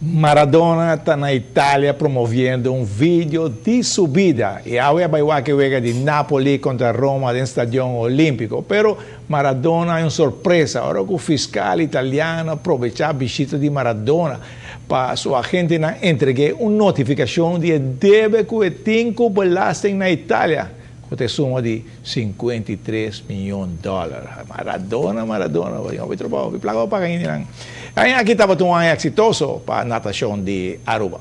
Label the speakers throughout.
Speaker 1: Maradona ta na Italia promoviendo un video di su bida y awe a bay wak e wega di Napoli contra Roma den Stadion Olimpico. Pero Maradona un sorpresa, ora cu fiscal italiano a aprovecha bishita di Maradona pa su agentenan entrega un notificacion di debe cu e tin cu belasting na Italia, cu ta suma di 53 miyon dollar. Maradona, Maradona, hopi trabou, placa pa paga. Aki tabata un aña exitoso pa natacion di Aruba.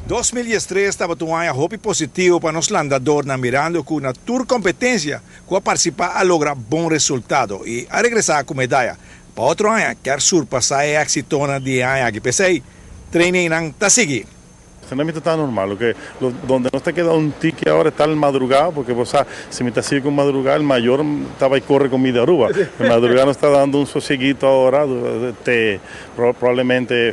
Speaker 1: 2003 tabata un aña hopi positivo pa nos landadornan, mirando cu na tur competencia cu a participa a logra bon resultado y a regresa cu medaya. Pa otro aña, kier surpasa e exito di e aña aki. P'esey, training nan ta sigui.
Speaker 2: Entrenamiento está normal, donde no te queda un tique ahora está el madrugada, porque vos sabes, si me está sigue con madrugada, el mayor estaba y corre con mi de Aruba. El madrugada nos está dando un sosieguito ahora, probablemente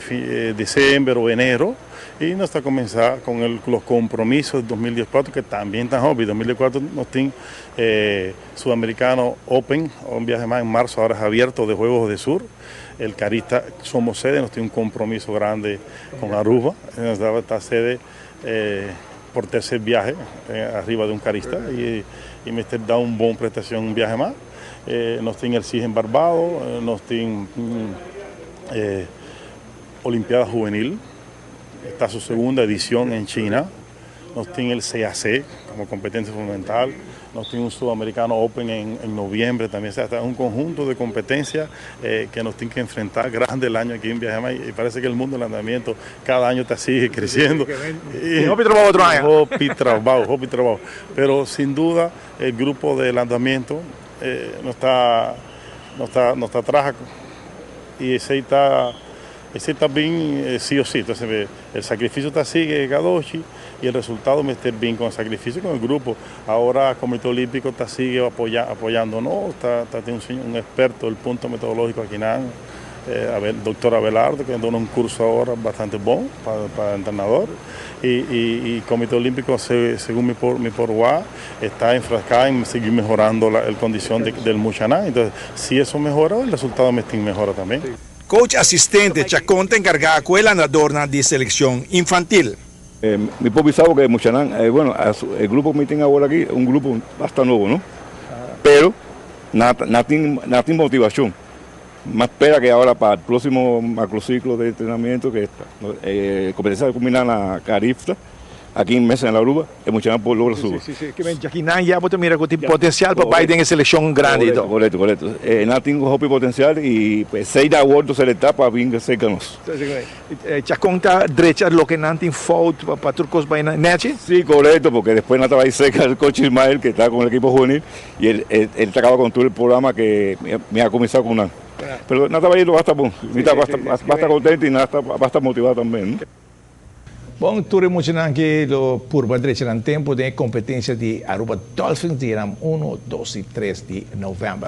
Speaker 2: diciembre o enero, y nos está comenzando con los compromisos del 2014, que también están jóvenes. 2014 nos tiene Sudamericano Open, un viaje más en marzo, ahora es abierto de Juegos de Sur. El Carista somos sede, nos tiene un compromiso grande con Aruba, nos daba esta sede por tercer viaje arriba de un Carista y me da un buen prestación un viaje más. Nos tiene el CIG en Barbados, nos tiene Olimpiada Juvenil, está su segunda edición en China, nos tiene el CAC como competencia fundamental, nos tiene un Sudamericano Open en noviembre también. O sea, está un conjunto de competencias que nos tiene que enfrentar grande el año aquí en Viaje Más, y parece que el mundo del andamiento cada año te sigue creciendo.
Speaker 1: Y hopi trabou otro año.
Speaker 2: Hopi trabou, hopi trabou. Pero sin duda el grupo del andamiento no está atrás y ese está bien sí o sí. Entonces el sacrificio está sigue Gadoshi y el resultado me está bien con el sacrificio con el grupo. Ahora el Comité Olímpico está sigue apoyándonos, está tiene un experto del punto metodológico aquí en doctor Abelardo, que da un curso ahora bastante bueno para entrenador. Y Comité Olímpico, según mi por está enfrascado en seguir mejorando la condición del muchanan. Entonces, si eso mejora, el resultado me mejora también.
Speaker 1: Coach asistente Chacón ta encarga cu e landadornan di seleccion infantil.
Speaker 3: Mi por bisa cu muchanan, bueno, e grupo cu tin awor aki, un grupo bastante nobo, no? Pero, nan tin motivacion. M'a spera cu awor pa e proximo macrociclo di entrenamiento cu ta, competencia ta cuminsa na Carifta, aki mes na Aruba, e muchanan por logra subi.
Speaker 1: Si. Kiermen aki nan ya bo ta mira cu tin potencial pa bay den seleccion grandi.
Speaker 3: Correcto. Nan tin hopi potencial y pues, seis di awor selecta pa bin cerca nos.
Speaker 1: Chacón ta drecha loke nan tin fout pa tur cos bay nechi?
Speaker 3: Si, correcto, porque despues nan ta bay cerca el coach Ismael, que está con el equipo juvenil, y él acaba con todo el programa que me ha comenzado con nan. Pero nan ta bay basta bon, basta contento y nan ta basta motivado tambe. No?
Speaker 1: Bon, tur muchanan cu lo purba drecha nan tempo den competencia di Aruba Dolphins dia 1, 2 y 3 di november.